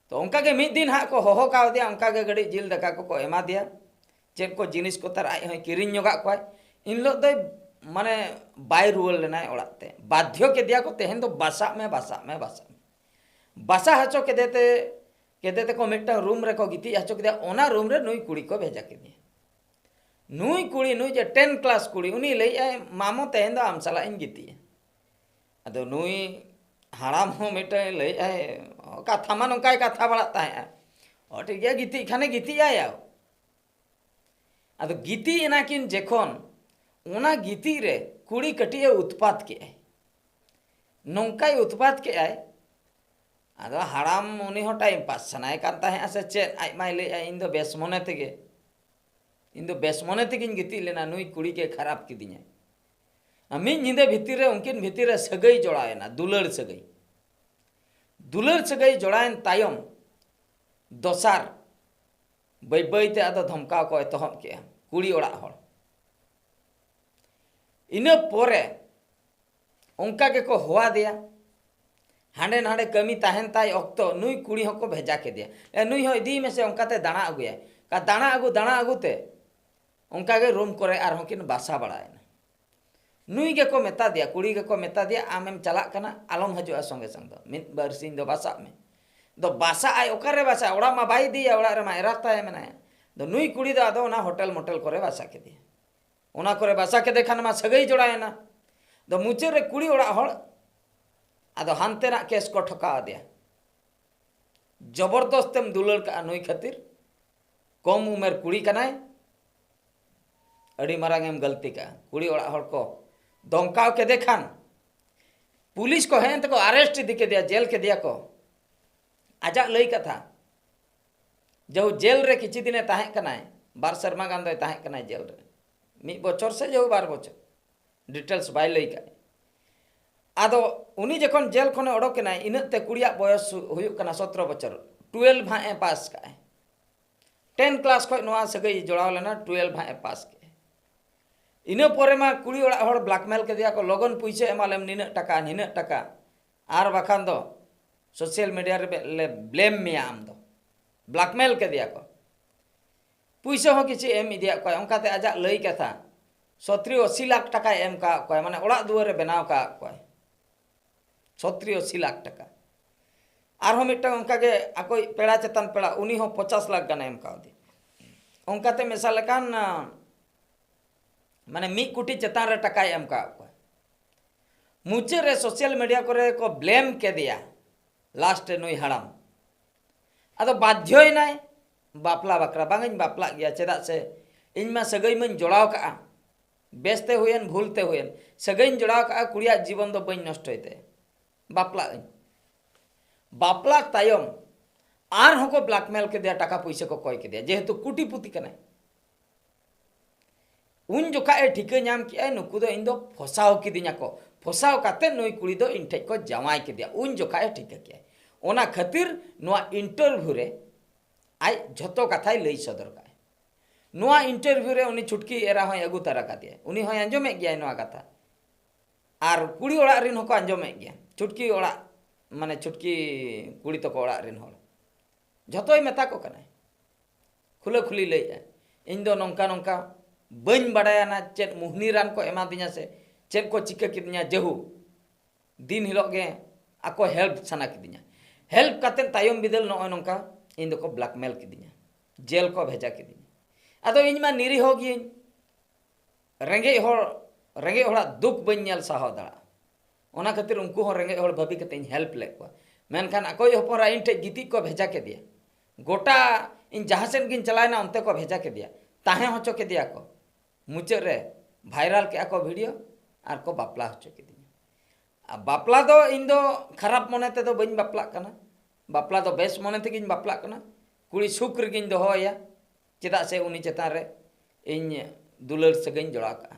ᱛᱚ ᱚᱱᱠᱟ ᱜᱮ ᱢᱤᱫ ᱫᱤᱱ ᱦᱟᱸᱜ ᱠᱚ ᱦᱚᱦᱚ ᱠᱟᱣᱫᱮᱭᱟ, ᱚᱱᱠᱟ ᱜᱮ ᱠᱟᱹᱴᱤᱡ ᱡᱤᱞ ᱫᱟᱠᱟ ᱠᱚᱠᱚ ᱮᱢᱟ ᱫᱮᱭᱟ, ᱪᱮᱫ ᱠᱚ ᱡᱤᱱᱤᱥ ᱠᱚ ᱛᱟᱨ ᱟᱡ ᱦᱚᱸᱭ ᱠᱤᱨᱤᱧ ᱧᱚᱜᱟᱜ ᱠᱚᱣᱟᱭ᱾ ᱮᱱ ᱦᱤᱞᱳᱜ ᱫᱚᱭ ᱢᱟᱱᱮ ᱵᱟᱭ ᱨᱩᱣᱟᱹᱲ ᱞᱮᱱᱟᱭ ᱚᱲᱟᱜ ᱛᱮ, ᱵᱟᱫᱽᱫᱷᱚ ᱠᱮᱫᱮᱭᱟ ᱠᱚ, "ᱛᱮᱦᱮᱧ ᱫᱚ ᱵᱟᱥᱟᱜ ᱢᱮ, ᱵᱟᱥᱟᱜ ᱢᱮ, ᱵᱟᱥᱟᱜ ᱢᱮ᱾" ᱵᱟᱥᱟ ᱦᱚᱪᱚ ᱠᱮᱫᱮ ᱛᱮ, ᱠᱮᱫᱮ ᱛᱮᱠᱚ ᱢᱤᱫᱴᱟᱝ ᱨᱩᱢ ᱨᱮᱠᱚ ᱜᱤᱛᱤᱡ ᱦᱚᱪᱚ ᱠᱮᱫᱮᱭᱟ, ᱚᱱᱟ ᱨᱩᱢ ᱨᱮ ᱱᱩᱭ ᱠᱩᱲᱤ ᱠᱚ ᱵᱷᱮᱡᱟ ᱠᱮᱫᱮᱭᱟ᱾ ᱱᱩᱭ ᱠᱩᱲᱤ, ᱱᱩᱭ ᱡᱮ ᱴᱮᱱ ᱠᱞᱟᱥ ᱠᱩᱲᱤ, ᱩᱱᱤ ᱞᱟᱹᱭᱮᱫᱼᱟᱭ, "ᱢᱟᱢᱚ, ᱛᱮᱦᱮᱧ ᱫᱚ ᱟᱢ ᱥᱟᱞᱟᱜ ᱤᱧ ᱜᱤᱛᱤᱡᱼᱟ᱾" ᱟᱫᱚ ᱱᱩᱭ ᱦᱟᱲᱟᱢ ᱦᱚᱸ ᱢᱤᱫᱴᱟᱝ ᱞᱟᱹᱭᱮᱫᱼᱟᱭ, ᱠᱟᱛᱷᱟ ᱢᱟ ᱱᱚᱝᱠᱟᱭ ᱠᱟᱛᱷᱟ ᱵᱟᱲᱟᱜ ᱛᱟᱦᱮᱸᱜᱼᱟ, "ᱚ, ᱴᱷᱤᱠ ᱜᱮᱭᱟ, ᱜᱤᱛᱤᱡ ᱠᱷᱟᱱᱮ ᱜᱤᱛᱤᱡ ᱟᱭ᱾" ᱟᱫᱚ ᱜᱤᱛᱤᱡ ᱮᱱᱟ ᱠᱤᱱ ᱡᱚᱠᱷᱚᱱ, ᱚᱱᱟ ᱜᱤᱛᱤᱡ ᱨᱮ ᱠᱩᱲᱤ ᱠᱟᱹᱴᱤᱡ ᱮ ᱩᱛᱯᱟᱛ ᱠᱮᱜᱼᱟᱭ, ᱱᱚᱝᱠᱟᱭ ᱩᱛᱯᱟᱛ ᱠᱮᱜᱼᱟᱭ᱾ ᱟᱫᱚ ᱦᱟᱲᱟᱢ ᱩᱱᱤ ᱦᱚᱸ ᱴᱟᱭᱤᱢ ᱯᱟᱥ ᱥᱟᱱᱟᱭᱮ ᱠᱟᱱ ᱛᱟᱦᱮᱸᱜᱼᱟ ᱥᱮ ᱪᱮᱫ, ᱟᱡ ᱢᱟᱭ ᱞᱟᱹᱭᱮᱜᱼᱟ, "ᱤᱧ ᱫᱚ ᱵᱮᱥ ᱢᱚᱱᱮ ᱛᱮᱜᱮ, ᱤᱧ ᱫᱚ ᱵᱮᱥ ᱢᱚᱱᱮ ᱛᱮᱜᱮᱧ ᱜᱤᱛᱤᱡ ᱞᱮᱱᱟ, ᱱᱩᱭ ᱠᱩᱲᱤ ᱜᱮ ᱠᱷᱟᱨᱟᱯ ᱠᱤᱫᱤᱧᱟᱭ᱾" ᱟᱨ ᱢᱤᱫ ᱧᱤᱫᱟᱹ ᱵᱷᱤᱛᱤᱨ ᱨᱮ ᱩᱱᱠᱤᱱ ᱵᱷᱤᱛᱤᱨ ᱨᱮ ᱥᱟᱹᱜᱟᱹᱭ ᱡᱚᱲᱟᱣ ᱮᱱᱟ, ᱫᱩᱞᱟᱹᱲ ᱥᱟᱹᱜᱟᱹᱭ᱾ ᱫᱩᱞᱟᱹᱲ ᱥᱟᱹᱜᱟᱹᱭ ᱡᱚᱲᱟᱣᱮᱱ ᱛᱟᱭᱚᱢ, ᱫᱚᱥᱟᱨ ᱵᱟᱹᱭ ᱵᱟᱹᱭ ᱛᱮ ᱟᱫᱚ ᱫᱷᱚᱢᱠᱟᱣ ᱠᱚ ᱮᱛᱚᱦᱚᱵ ᱠᱮᱜᱼᱟ ᱠᱩᱲᱤ ᱚᱲᱟᱜ ᱦᱚᱲ᱾ ᱤᱱᱟᱹ ᱯᱚᱨᱮ ᱚᱱᱠᱟ ᱜᱮᱠᱚ ᱦᱚᱦᱚᱣᱟᱫᱮᱭᱟ᱾ ᱦᱟᱸᱰᱮ ᱱᱟᱰᱮ ᱠᱟᱹᱢᱤ ᱛᱟᱦᱮᱱ ᱛᱟᱭ ᱚᱠᱛᱚ ᱱᱩᱭ ᱠᱩᱲᱤ ᱦᱚᱸᱠᱚ ᱵᱷᱮᱡᱟ ᱠᱮᱫᱮᱭᱟ, "ᱮ, ᱱᱩᱭ ᱦᱚᱸ ᱤᱫᱤᱭᱮ ᱢᱮᱥᱮ", ᱚᱱᱠᱟᱛᱮ ᱫᱟᱬᱟ ᱟᱹᱜᱩᱭᱟᱭ᱾ ᱠᱟ-, ᱫᱟᱬᱟ ᱟᱹᱜᱩ, ᱫᱟᱬᱟ ᱟᱹᱜᱩ ᱛᱮ ᱚᱱᱠᱟᱜᱮ ᱨᱩᱢ ᱠᱚᱨᱮ ᱟᱨᱦᱚᱸ ᱠᱤᱱ ᱵᱟᱥᱟ ᱵᱟᱲᱟᱭᱮᱱᱟ᱾ ᱱᱩᱭ ᱜᱮᱠᱚ ᱢᱮᱛᱟ ᱫᱮᱭᱟ, ᱠᱩᱲᱤ ᱜᱮᱠᱚ ᱢᱮᱛᱟ ᱫᱮᱭᱟ, "ᱟᱢᱮᱢ ᱪᱟᱞᱟᱜ ᱠᱟᱱᱟ, ᱟᱞᱚᱢ ᱦᱤᱡᱩᱜᱼᱟ ᱥᱚᱸᱜᱮ ᱥᱚᱝ ᱫᱚ, ᱢᱤᱫ ᱵᱟᱨ ᱥᱤᱧ ᱫᱚ ᱵᱟᱥᱟᱜ ᱢᱮ᱾" ᱫᱚ ᱵᱟᱥᱟᱜ ᱟᱭ, ᱚᱠᱟᱨᱮ ᱵᱟᱥᱟᱜ? ᱚᱲᱟᱜ ᱢᱟ ᱵᱟᱭ ᱤᱫᱤᱭᱟ, ᱚᱲᱟᱜ ᱨᱮᱢᱟ ᱮᱨᱟ ᱛᱟᱭ ᱢᱮᱱᱟᱭᱟ᱾ ᱫᱚ ᱱᱩᱭ ᱠᱩᱲᱤ ᱫᱚ ᱟᱫᱚ ᱚᱱᱟ ᱦᱳᱴᱮᱞ ᱢᱳᱴᱮᱞ ᱠᱚᱨᱮ ᱵᱟᱥᱟ ᱠᱮᱫᱮᱭᱟ᱾ ᱚᱱᱟ ᱠᱚᱨᱮ ᱵᱟᱥᱟ ᱠᱮᱫᱮ ᱠᱷᱟᱱ ᱢᱟ ᱥᱟᱹᱜᱟᱹᱭ ᱡᱚᱲᱟᱣᱮᱱᱟ᱾ ᱫᱚ ᱢᱩᱪᱟᱹᱫ ᱨᱮ ᱠᱩᱲᱤ ᱚᱲᱟᱜ ᱦᱚᱲ ᱟᱫᱚ ᱦᱟᱱᱛᱮᱱᱟᱜ ᱠᱮᱥ ᱠᱚ ᱴᱷᱚᱠᱟᱣ ᱟᱫᱮᱭᱟ᱾ ᱡᱚᱵᱚᱨᱫᱚᱥᱛᱮᱢ ᱫᱩᱞᱟᱹᱲ ᱠᱟᱜᱼᱟ ᱱᱩᱭ ᱠᱷᱟᱹᱛᱤᱨ, ᱠᱚᱢ ᱩᱢᱮᱨ ᱠᱩᱲᱤ ᱠᱟᱱᱟᱭ, ᱟᱹᱰᱤ ᱢᱟᱨᱟᱝ ᱮᱢ ᱜᱟᱹᱞᱛᱤ ᱠᱟᱜᱼᱟ᱾ ᱠᱩᱲᱤ ᱚᱲᱟᱜ ᱦᱚᱲ ᱠᱚ ᱫᱚᱢᱠᱟᱣ ᱠᱮᱫᱮ ᱠᱷᱟᱱ ᱯᱩᱞᱤᱥ ᱠᱚ ᱦᱮᱡ ᱮᱱ ᱛᱮᱠᱚ ᱟᱨᱮᱥᱴ ᱤᱫᱤ ᱠᱮᱫᱮᱭᱟ, ᱡᱮᱞ ᱠᱮᱫᱮᱭᱟ ᱠᱚ᱾ ᱟᱡᱟᱜ ᱞᱟᱹᱭ ᱠᱟᱛᱷᱟ, ᱡᱮᱦᱩ ᱡᱮᱞ ᱨᱮ ᱠᱤᱪᱷᱩ ᱫᱤᱱᱮ ᱛᱟᱦᱮᱸ ᱠᱟᱱᱟᱭ, ᱵᱟᱨ ᱥᱮᱨᱢᱟ ᱜᱟᱱ ᱫᱚᱭ ᱛᱟᱦᱮᱸ ᱠᱟᱱᱟᱭ ᱡᱮᱞ ᱨᱮ, ᱢᱤᱫ ᱵᱚᱪᱷᱚᱨ ᱥᱮ ᱡᱮᱦᱩ ᱵᱟᱨ ᱵᱚᱪᱷᱚᱨ, ᱰᱤᱴᱮᱞᱥ ᱵᱟᱭ ᱞᱟᱹᱭ ᱠᱟᱜᱼᱟ᱾ ᱟᱫᱚ ᱩᱱᱤ ᱡᱚᱠᱷᱚᱱ ᱡᱮᱞ ᱠᱷᱚᱱᱮ ᱚᱰᱚᱠ ᱮᱱᱟᱭ, ᱤᱱᱟᱹᱜ ᱛᱮ ᱠᱩᱲᱤᱭᱟᱜ ᱵᱚᱭᱚᱥ ᱦᱩᱭᱩᱜ ᱠᱟᱱᱟ ᱥᱚᱛᱨᱚ ᱵᱚᱪᱷᱚᱨ, ᱴᱩᱭᱮᱞᱵᱷ ᱦᱟᱸᱜ ᱮ ᱯᱟᱥ ᱠᱟᱜᱼᱟᱭ᱾ ᱴᱮᱱ ᱠᱞᱟᱥ ᱠᱷᱚᱱ ᱱᱚᱣᱟ ᱥᱟᱹᱜᱟᱹᱭ ᱡᱚᱲᱟᱣ ᱞᱮᱱᱟ, ᱴᱩᱭᱮᱞᱵᱷ ᱦᱟᱸᱜ ᱮ ᱯᱟᱥ ᱠᱮᱜᱼᱟ᱾ ᱤᱱᱟᱹ ᱯᱚᱨᱮ ᱢᱟ ᱠᱩᱲᱤ ᱚᱲᱟᱜ ᱦᱚᱲ ᱵᱞᱟᱠᱢᱮᱞ ᱠᱮᱫᱮᱭᱟ ᱠᱚ, "ᱞᱚᱜᱚᱱ ᱯᱩᱭᱥᱟᱹ ᱮᱢᱟ ᱞᱮᱢ, ᱱᱤᱱᱟᱹᱜ ᱴᱟᱠᱟ, ᱱᱤᱱᱟᱹᱜ ᱴᱟᱠᱟ, ᱟᱨ ᱵᱟᱠᱷᱟᱱ ᱫᱚ ᱥᱳᱥᱟᱞ ᱢᱤᱰᱤᱭᱟ ᱨᱮ ᱞᱮ ᱵᱞᱮᱢ ᱢᱮᱭᱟ ᱟᱢ ᱫᱚ᱾" ᱵᱞᱟᱠᱢᱮᱞ ᱠᱮᱫᱮᱭᱟ ᱠᱚ᱾ ᱯᱩᱭᱥᱟᱹ ᱦᱚᱸ ᱠᱤᱪᱷᱩ ᱮᱢ ᱤᱫᱤᱭᱟᱫ ᱠᱚᱣᱟᱭ᱾ ᱚᱱᱠᱟᱛᱮ ᱟᱡᱟᱜ ᱞᱟᱹᱭ ᱠᱟᱛᱷᱟ, ᱥᱚᱛᱨᱤ ᱟᱥᱤ ᱞᱟᱠᱷ ᱴᱟᱠᱟᱭ ᱮᱢ ᱠᱟᱜ ᱠᱚᱣᱟᱭ, ᱢᱟᱱᱮ ᱚᱲᱟᱜ ᱫᱩᱣᱟᱹᱨ ᱨᱮ ᱵᱮᱱᱟᱣ ᱠᱟᱜ ᱠᱚᱣᱟᱭ᱾ ᱥᱚᱛᱨᱤ ᱟᱥᱤ ᱞᱟᱠᱷ ᱴᱟᱠᱟ᱾ ᱟᱨᱦᱚᱸ ᱢᱤᱫᱴᱟᱝ ᱚᱱᱠᱟᱜᱮ ᱟᱠᱚᱭᱤᱡ ᱯᱮᱲᱟ ᱪᱮᱛᱟᱱ ᱯᱮᱲᱟ, ᱩᱱᱤ ᱦᱚᱸ ᱯᱚᱪᱟᱥ ᱞᱟᱠᱷ ᱜᱟᱱᱮ ᱮᱢ ᱠᱟᱣᱫᱮᱭᱟ᱾ ᱚᱱᱠᱟᱛᱮ ᱢᱮᱥᱟ ᱞᱮᱠᱷᱟᱱ, ᱟᱸ, ᱢᱟᱱᱮ ᱢᱤᱫ ᱠᱳᱴᱤ ᱪᱮᱛᱟᱱ ᱨᱮ ᱴᱟᱠᱟᱭ ᱮᱢ ᱠᱟᱜ ᱠᱚᱣᱟ᱾ ᱢᱩᱪᱟᱹᱫ ᱨᱮ ᱥᱳᱥᱟᱞ ᱢᱤᱰᱤᱭᱟ ᱠᱚᱨᱮ ᱠᱚ ᱵᱞᱮᱢ ᱠᱮᱫᱮᱭᱟ, ᱞᱟᱥᱴ ᱨᱮ ᱱᱩᱭ ᱦᱟᱲᱟᱢ᱾ ᱟᱫᱚ ᱵᱟᱫᱽᱫᱷᱚᱭᱮᱱᱟᱭ ᱵᱟᱯᱞᱟ ᱵᱟᱠᱷᱨᱟ, "ᱵᱟᱝ, ᱤᱧ ᱵᱟᱯᱞᱟᱜ ᱜᱮᱭᱟ, ᱪᱮᱫᱟᱜ ᱥᱮ ᱤᱧ ᱢᱟ ᱥᱟᱹᱜᱟᱹᱭ ᱢᱟᱧ ᱡᱚᱲᱟᱣ ᱠᱟᱜᱼᱟ, ᱵᱮᱥᱛᱮ ᱦᱩᱭᱮᱱ ᱵᱷᱩᱞᱛᱮ ᱦᱩᱭᱮᱱ, ᱥᱟᱹᱜᱟᱹᱭᱤᱧ ᱡᱚᱲᱟᱣ ᱠᱟᱜᱼᱟ, ᱠᱩᱲᱤᱭᱟᱜ ᱡᱤᱵᱚᱱ ᱫᱚ ᱵᱟᱹᱧ ᱱᱚᱥᱴᱚᱭ ᱛᱟᱭᱟ, ᱵᱟᱯᱞᱟᱜ ᱟᱹᱧ᱾" ᱵᱟᱯᱞᱟ ᱛᱟᱭᱚᱢ ᱟᱨᱦᱚᱸ ᱠᱚ ᱵᱞᱟᱠᱢᱮᱞ ᱠᱮᱫᱮᱭᱟ, ᱴᱟᱠᱟ ᱯᱩᱭᱥᱟᱹ ᱠᱚ ᱠᱚᱭ ᱠᱮᱫᱮᱭᱟ, ᱡᱮᱦᱮᱛᱩ ᱠᱩᱴᱤᱯᱩᱛᱤ ᱠᱟᱱᱟᱭ᱾ ᱩᱱ ᱡᱚᱠᱷᱟᱡ ᱮ ᱴᱷᱤᱠᱟᱹ ᱧᱟᱢ ᱠᱮᱜᱼᱟᱭ, ᱱᱩᱠᱩ ᱫᱚ ᱤᱧ ᱫᱚ ᱯᱷᱚᱥᱟᱣ ᱠᱤᱫᱤᱧᱟ ᱠᱚ, ᱯᱷᱚᱥᱟᱣ ᱠᱟᱛᱮ ᱱᱩᱭ ᱠᱩᱲᱤ ᱫᱚ ᱤᱧ ᱴᱷᱮᱡ ᱠᱚ ᱡᱟᱶᱟᱭ ᱠᱮᱫᱮᱭᱟ᱾ ᱩᱱ ᱡᱚᱠᱷᱟᱡ ᱮ ᱴᱷᱤᱠᱟᱹ ᱠᱮᱜᱼᱟᱭ᱾ ᱚᱱᱟ ᱠᱷᱟᱹᱛᱤᱨ ᱱᱚᱣᱟ ᱤᱱᱴᱟᱨᱵᱷᱤᱭᱩ ᱨᱮ ᱟᱡ ᱡᱷᱚᱛᱚ ᱠᱟᱛᱷᱟᱭ ᱞᱟᱹᱭ ᱥᱚᱫᱚᱨ ᱠᱟᱜᱼᱟᱭ᱾ ᱱᱚᱣᱟ ᱤᱱᱴᱟᱨᱵᱷᱤᱭᱩ ᱨᱮ ᱩᱱᱤ ᱪᱷᱩᱴᱠᱤ ᱮᱨᱟ ᱦᱚᱸᱭ ᱟᱹᱜᱩ ᱛᱟᱨᱟ ᱠᱟᱫᱮᱭᱟ, ᱩᱱᱤ ᱦᱚᱸᱭ ᱟᱸᱡᱚᱢᱮᱫ ᱜᱮᱭᱟᱭ ᱱᱚᱣᱟ ᱠᱟᱛᱷᱟ᱾ ᱟᱨ ᱠᱩᱲᱤ ᱚᱲᱟᱜ ᱨᱮᱱ ᱦᱚᱸᱠᱚ ᱟᱸᱡᱚᱢᱮᱫ ᱜᱮᱭᱟ, ᱪᱷᱩᱴᱠᱤ ᱚᱲᱟᱜ, ᱢᱟᱱᱮ ᱪᱷᱩᱴᱠᱤ ᱠᱩᱲᱤ ᱛᱟᱠᱚ ᱚᱲᱟᱜ ᱨᱮᱱ ᱦᱚᱲ᱾ ᱡᱷᱚᱛᱚᱭ ᱢᱮᱛᱟ ᱠᱚ ᱠᱟᱱᱟᱭ, ᱠᱷᱩᱞᱟᱹ ᱠᱷᱩᱞᱤ ᱞᱟᱹᱭᱮᱫᱼᱟᱭ, "ᱤᱧ ᱫᱚ ᱱᱚᱝᱠᱟ ᱱᱚᱝᱠᱟ ᱵᱟᱹᱧ ᱵᱟᱰᱟᱭᱟ ᱱᱟ ᱪᱮᱫ ᱢᱩᱦᱱᱤ ᱨᱟᱱ ᱠᱚ ᱮᱢᱟᱫᱤᱧᱟ ᱥᱮ ᱪᱮᱫ ᱠᱚ ᱪᱤᱠᱟᱹ ᱠᱮᱫᱤᱧᱟ, ᱡᱟᱹᱦᱩ ᱫᱤᱱ ᱦᱤᱞᱳᱜ ᱜᱮ ᱟᱠᱚ ᱦᱮᱞᱯ ᱥᱟᱱᱟ ᱠᱤᱫᱤᱧᱟ᱾ ᱦᱮᱞᱯ ᱠᱟᱛᱮᱫ ᱛᱟᱭᱚᱢ ᱵᱤᱫᱟᱹᱞ ᱱᱚᱜᱼᱚᱭ ᱱᱚᱝᱠᱟ ᱤᱧ ᱫᱚᱠᱚ ᱵᱞᱮᱠᱢᱮᱞ ᱠᱤᱫᱤᱧᱟ, ᱡᱮᱞ ᱠᱚ ᱵᱷᱮᱡᱟ ᱠᱤᱫᱤᱧᱟ᱾ ᱟᱫᱚ ᱤᱧ ᱢᱟ ᱱᱤᱨᱤᱦᱚ ᱜᱤᱭᱟᱹᱧ, ᱨᱮᱸᱜᱮᱡ ᱦᱚᱲ, ᱨᱮᱸᱜᱮᱡ ᱦᱚᱲᱟᱜ ᱫᱩᱠ ᱵᱟᱹᱧ ᱧᱮᱞ ᱥᱟᱦᱟᱣ ᱫᱟᱲᱮᱭᱟᱜᱼᱟ᱾ ᱚᱱᱟ ᱠᱷᱟᱹᱛᱤᱨ ᱩᱱᱠᱩ ᱦᱚᱸ ᱨᱮᱸᱜᱮᱡ ᱦᱚᱲ ᱵᱷᱟᱹᱵᱤ ᱠᱟᱛᱮ ᱤᱧ ᱦᱮᱞᱯ ᱞᱮᱫ ᱠᱚᱣᱟ᱾ ᱢᱮᱱᱠᱷᱟᱱ ᱟᱠᱚᱭᱤᱡ ᱦᱚᱯᱚᱱ ᱨᱟ ᱤᱧ ᱴᱷᱮᱡ ᱜᱤᱛᱤᱡ ᱠᱚ ᱵᱷᱮᱡᱟ ᱠᱮᱫᱮᱭᱟ᱾ ᱜᱚᱴᱟ ᱤᱧ ᱡᱟᱦᱟᱸ ᱥᱮᱫ ᱜᱤᱧ ᱪᱟᱞᱟᱣᱮᱱᱟ ᱚᱱᱛᱮ ᱠᱚ ᱵᱷᱮᱡᱟ ᱠᱮᱫᱮᱭᱟ, ᱛᱟᱦᱮᱸ ᱦᱚᱪᱚ ᱠᱮᱫᱮᱭᱟ ᱠᱚ᱾ ᱢᱩᱪᱟᱹᱫ ᱨᱮ ᱵᱷᱟᱭᱨᱟᱞ ᱠᱮᱫᱼᱟ ᱠᱚ ᱵᱷᱤᱰᱤᱭᱳ ᱟᱨ ᱠᱚ ᱵᱟᱯᱞᱟ ᱦᱚᱪᱚ ᱠᱤᱫᱤᱧᱟ᱾ ᱟᱨ ᱵᱟᱯᱞᱟ ᱫᱚ ᱤᱧ ᱫᱚ ᱠᱷᱟᱨᱟᱯ ᱢᱚᱱᱮ ᱛᱮᱫᱚ ᱵᱟᱹᱧ ᱵᱟᱯᱞᱟᱜ ᱠᱟᱱᱟ, ᱵᱟᱯᱞᱟ ᱫᱚ ᱵᱮᱥ ᱢᱚᱱᱮ ᱛᱮᱜᱮᱧ ᱵᱟᱯᱞᱟᱜ ᱠᱟᱱᱟ᱾ ᱠᱩᱲᱤ ᱥᱩᱠ ᱨᱮᱜᱮᱧ ᱫᱚᱦᱚᱭᱟ, ᱪᱮᱫᱟᱜ ᱥᱮ ᱩᱱᱤ ᱪᱮᱛᱟᱱ ᱨᱮ ᱤᱧ ᱫᱩᱞᱟᱹᱲ ᱥᱟᱹᱜᱟᱹᱭᱤᱧ ᱡᱚᱲᱟᱣ ᱠᱟᱜᱼᱟ᱾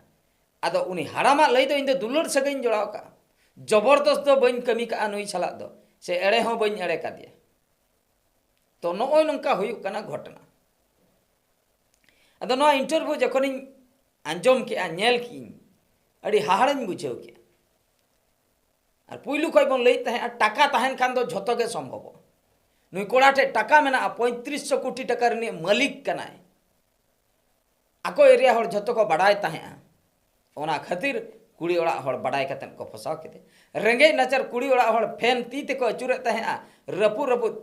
ᱟᱫᱚ ᱩᱱᱤ ᱦᱟᱲᱟᱢᱟᱜ ᱞᱟᱹᱭ ᱫᱚ ᱤᱧ ᱫᱚ ᱫᱩᱞᱟᱹᱲ ᱥᱟᱹᱜᱟᱹᱭᱤᱧ ᱡᱚᱲᱟᱣ ᱠᱟᱜᱼᱟ, ᱡᱚᱵᱚᱨᱫᱚᱥ ᱫᱚ ᱵᱟᱹᱧ ᱠᱟᱹᱢᱤ ᱠᱟᱜᱼᱟ ᱱᱩᱭ ᱥᱟᱞᱟᱜ ᱫᱚ, ᱥᱮ ᱮᱲᱮ ᱦᱚᱸ ᱵᱟᱹᱧ ᱮᱲᱮ ᱠᱟᱫᱮᱭᱟ᱾ ᱛᱚ ᱱᱚᱜᱼᱚᱭ ᱱᱚᱝᱠᱟ ᱦᱩᱭᱩᱜ ᱠᱟᱱᱟ ᱜᱷᱚᱴᱚᱱᱟ᱾ ᱟᱫᱚ ᱱᱚᱣᱟ ᱤᱱᱴᱟᱨᱵᱷᱤᱭᱩ ᱡᱚᱠᱷᱚᱱᱤᱧ ᱟᱸᱡᱚᱢ ᱠᱮᱜᱼᱟ, ᱧᱮᱞ ᱠᱮᱜᱼᱤᱧ, ᱟᱹᱰᱤ ᱦᱟᱦᱟᱲᱟᱧ ᱵᱩᱡᱷᱟᱹᱣ ᱠᱮᱜᱼᱟ᱾ ᱟᱨ ᱯᱩᱭᱞᱩ ᱠᱷᱚᱱ ᱵᱚᱱ ᱞᱟᱹᱭᱮᱫ ᱛᱟᱦᱮᱸᱫᱼᱟ, ᱴᱟᱠᱟ ᱛᱟᱦᱮᱱ ᱠᱷᱟᱱ ᱫᱚ ᱡᱷᱚᱛᱚ ᱜᱮ ᱥᱚᱢᱵᱷᱚᱵᱚᱜᱼᱟ᱾ ᱱᱩᱭ ᱠᱚᱲᱟ ᱴᱷᱮᱡ ᱴᱟᱠᱟ ᱢᱮᱱᱟᱜᱼᱟ, ᱯᱚᱸᱭᱛᱨᱤᱥ ᱥᱚ ᱠᱳᱴᱤ ᱴᱟᱠᱟ ᱨᱤᱱᱤᱡ ᱢᱟᱹᱞᱤᱠ ᱠᱟᱱᱟᱭ᱾ ᱟᱠᱚ ᱮᱨᱤᱭᱟ ᱦᱚᱲ ᱡᱷᱚᱛᱚ ᱠᱚ ᱵᱟᱰᱟᱭ ᱛᱟᱦᱮᱸᱫᱼᱟ᱾ ᱚᱱᱟ ᱠᱷᱟᱹᱛᱤᱨ ᱠᱩᱲᱤ ᱚᱲᱟᱜ ᱦᱚᱲ ᱵᱟᱰᱟᱭ ᱠᱟᱛᱮᱫ ᱠᱚ ᱯᱷᱟᱸᱥᱟᱣ ᱠᱮᱫᱮ᱾ ᱨᱮᱸᱜᱮᱡ ᱱᱟᱪᱟᱨ ᱠᱩᱲᱤ ᱚᱲᱟᱜ ᱦᱚᱲ ᱯᱷᱮᱱ ᱛᱤ ᱛᱮᱠᱚ ᱟᱹᱪᱩᱨᱮᱫ ᱛᱟᱦᱮᱸᱫᱼᱟ, ᱨᱟᱹᱯᱩᱫ ᱨᱟᱹᱯᱩᱫ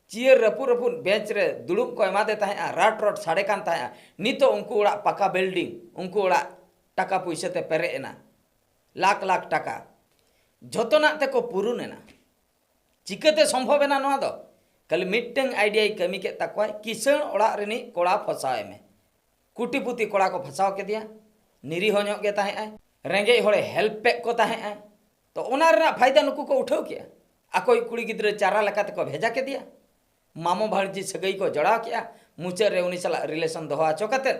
ᱪᱤᱭᱟᱹᱨ ᱨᱟᱹᱯᱩᱫ ᱨᱟᱹᱯᱩᱫ ᱵᱮᱧᱪ ᱨᱮ ᱫᱩᱲᱩᱵ ᱠᱚ ᱮᱢᱟᱫᱮ ᱛᱟᱦᱮᱸᱫᱼᱟ, ᱨᱟᱴ ᱨᱚᱴ ᱥᱟᱰᱮ ᱠᱟᱱ ᱛᱟᱦᱮᱸᱫᱼᱟ᱾ ᱱᱤᱛᱚᱜ ᱩᱱᱠᱩ ᱚᱲᱟᱜ ᱯᱟᱠᱟ ᱵᱤᱞᱰᱤᱝ, ᱩᱱᱠᱩ ᱚᱲᱟᱜ ᱴᱟᱠᱟ ᱯᱩᱭᱥᱟᱹ ᱛᱮ ᱯᱮᱨᱮᱡ ᱮᱱᱟ, ᱞᱟᱠᱷ ᱞᱟᱠᱷ ᱴᱟᱠᱟ, ᱡᱷᱚᱛᱚᱱᱟᱜ ᱛᱮᱠᱚ ᱯᱩᱨᱩᱱ ᱮᱱᱟ᱾ ᱪᱤᱠᱟᱹᱛᱮ ᱥᱚᱢᱵᱷᱚᱵ ᱮᱱᱟ ᱱᱚᱣᱟ ᱫᱚ? ᱠᱷᱟᱹᱞᱤ ᱢᱤᱫᱴᱟᱝ ᱟᱭᱰᱤᱭᱟᱭ ᱠᱟᱹᱢᱤ ᱠᱮᱫ ᱛᱟᱠᱚᱣᱟᱭ, ᱠᱤᱥᱟᱹᱬ ᱚᱲᱟᱜ ᱨᱤᱱᱤᱡ ᱠᱚᱲᱟ ᱯᱷᱟᱸᱥᱟᱣ ᱮᱢᱮ᱾ ᱠᱩᱴᱤᱯᱩᱛᱤ ᱠᱚᱲᱟ ᱠᱚ ᱯᱷᱟᱸᱥᱟᱣ ᱠᱮᱫᱮᱭᱟ, ᱱᱤᱨᱤᱦᱚ ᱧᱚᱜ ᱜᱮ ᱛᱟᱦᱮᱸᱜᱼᱟᱭ, ᱨᱮᱸᱜᱮᱡ ᱦᱚᱲᱮ ᱦᱮᱞᱯ ᱮᱫ ᱠᱚ ᱛᱟᱦᱮᱸᱜᱼᱟᱭ᱾ ᱛᱚ ᱚᱱᱟ ᱨᱮᱱᱟᱜ ᱯᱷᱟᱭᱫᱟ ᱱᱩᱠᱩ ᱠᱚ ᱩᱴᱷᱟᱹᱣ ᱠᱮᱜᱼᱟ, ᱟᱠᱚᱭᱤᱡ ᱠᱩᱲᱤ ᱜᱤᱫᱽᱨᱟᱹ ᱪᱟᱨᱟ ᱞᱮᱠᱟ ᱛᱮᱠᱚ ᱵᱷᱮᱡᱟ ᱠᱮᱫᱮᱭᱟ, ᱢᱟᱢᱚ ᱵᱷᱟᱬᱡᱤ ᱥᱟᱹᱜᱟᱹᱭ ᱠᱚ ᱡᱚᱲᱟᱣ ᱠᱮᱜᱼᱟ, ᱢᱩᱪᱟᱹᱫ ᱨᱮ ᱩᱱᱤ ᱥᱟᱞᱟᱜ ᱨᱤᱞᱮᱥᱚᱱ ᱫᱚᱦᱚ ᱦᱚᱪᱚ ᱠᱟᱛᱮᱫ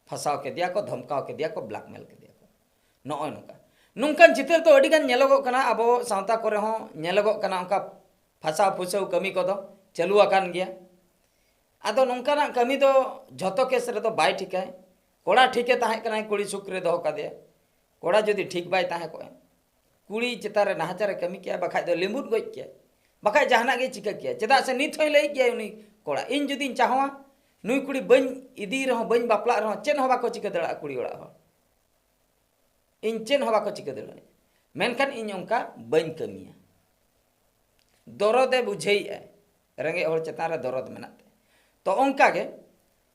ᱯᱷᱟᱸᱥᱟᱣ ᱠᱮᱫᱮᱭᱟ ᱠᱚ, ᱫᱷᱚᱢᱠᱟᱣ ᱠᱮᱫᱮᱭᱟ ᱠᱚ, ᱵᱞᱮᱠᱢᱮᱞ ᱠᱮᱫᱮᱭᱟ ᱠᱚ᱾ ᱱᱚᱜᱼᱚᱭ ᱱᱚᱝᱠᱟ, ᱱᱚᱝᱠᱟᱱ ᱪᱤᱛᱟᱹᱨ ᱫᱚ ᱟᱹᱰᱤᱜᱟᱱ ᱧᱮᱞᱚᱜᱚᱜ ᱠᱟᱱᱟ, ᱟᱵᱚ ᱥᱟᱶᱛᱟ ᱠᱚᱨᱮ ᱦᱚᱸ ᱧᱮᱞᱚᱜᱚᱜ ᱠᱟᱱᱟ, ᱚᱱᱠᱟ ᱯᱷᱟᱸᱥᱟᱣ ᱯᱷᱩᱥᱟᱹᱣ ᱠᱟᱹᱢᱤ ᱠᱚᱫᱚ ᱪᱟᱹᱞᱩ ᱟᱠᱟᱱ ᱜᱮᱭᱟ᱾ ᱟᱫᱚ ᱱᱚᱝᱠᱟᱱᱟᱜ ᱠᱟᱹᱢᱤ ᱫᱚ ᱡᱷᱚᱛᱚ ᱠᱮᱥ ᱨᱮᱫᱚ ᱵᱟᱭ ᱴᱷᱤᱠᱟᱭ᱾ ᱠᱚᱲᱟ ᱴᱷᱤᱠᱮ ᱛᱟᱦᱮᱸ ᱠᱟᱱᱟᱭ, ᱠᱩᱲᱤ ᱥᱩᱠ ᱨᱮ ᱫᱚᱦᱚ ᱠᱟᱫᱮᱭᱟ᱾ ᱠᱚᱲᱟ ᱡᱩᱫᱤ ᱴᱷᱤᱠ ᱵᱟᱭ ᱛᱟᱦᱮᱸ ᱠᱚᱜᱼᱟ, ᱠᱩᱲᱤ ᱪᱮᱛᱟᱱ ᱨᱮ ᱱᱟᱦᱟᱪᱟᱨᱮ ᱠᱟᱹᱢᱤ ᱠᱮᱭᱟ, ᱵᱟᱠᱷᱟᱡ ᱫᱚ ᱞᱤᱢᱵᱩᱫ ᱜᱚᱡ ᱠᱮᱭᱟ, ᱵᱟᱠᱷᱟᱡ ᱡᱟᱦᱟᱱᱟᱜ ᱜᱮ ᱪᱤᱠᱟᱹ ᱠᱮᱭᱟ᱾ ᱪᱮᱫᱟᱜ ᱥᱮ ᱱᱤᱛ ᱦᱚᱸᱭ ᱞᱟᱹᱭᱮᱫ ᱜᱮᱭᱟ ᱩᱱᱤ ᱠᱚᱲᱟ, ᱤᱧ ᱡᱩᱫᱤᱧ ᱪᱟᱦᱚᱣᱟ, ᱱᱩᱭ ᱠᱩᱲᱤ ᱵᱟᱹᱧ ᱤᱫᱤᱭ ᱨᱮᱦᱚᱸ, ᱵᱟᱹᱧ ᱵᱟᱯᱞᱟᱜ ᱨᱮᱦᱚᱸ, ᱪᱮᱫ ᱦᱚᱸ ᱵᱟᱠᱚ ᱪᱤᱠᱟᱹ ᱫᱟᱲᱮᱭᱟᱜᱼᱟ ᱠᱩᱲᱤ ᱚᱲᱟᱜ ᱦᱚᱲ᱾ ᱤᱧ ᱪᱮᱫ ᱦᱚᱸ ᱵᱟᱠᱚ ᱪᱤᱠᱟᱹ ᱫᱟᱲᱮᱭᱟᱜᱼᱟ, ᱢᱮᱱᱠᱷᱟᱱ ᱤᱧ ᱚᱱᱠᱟ ᱵᱟᱹᱧ ᱠᱟᱹᱢᱤᱭᱟ᱾ ᱫᱚᱨᱚᱫᱮ ᱵᱩᱡᱷᱟᱹᱣᱮᱫᱼᱟ, ᱨᱮᱸᱜᱮᱡ ᱦᱚᱲ ᱪᱮᱛᱟᱱ ᱨᱮ ᱫᱚᱨᱚᱫ ᱢᱮᱱᱟᱜ ᱛᱟᱭᱟ᱾ ᱛᱚ ᱚᱱᱠᱟ ᱜᱮ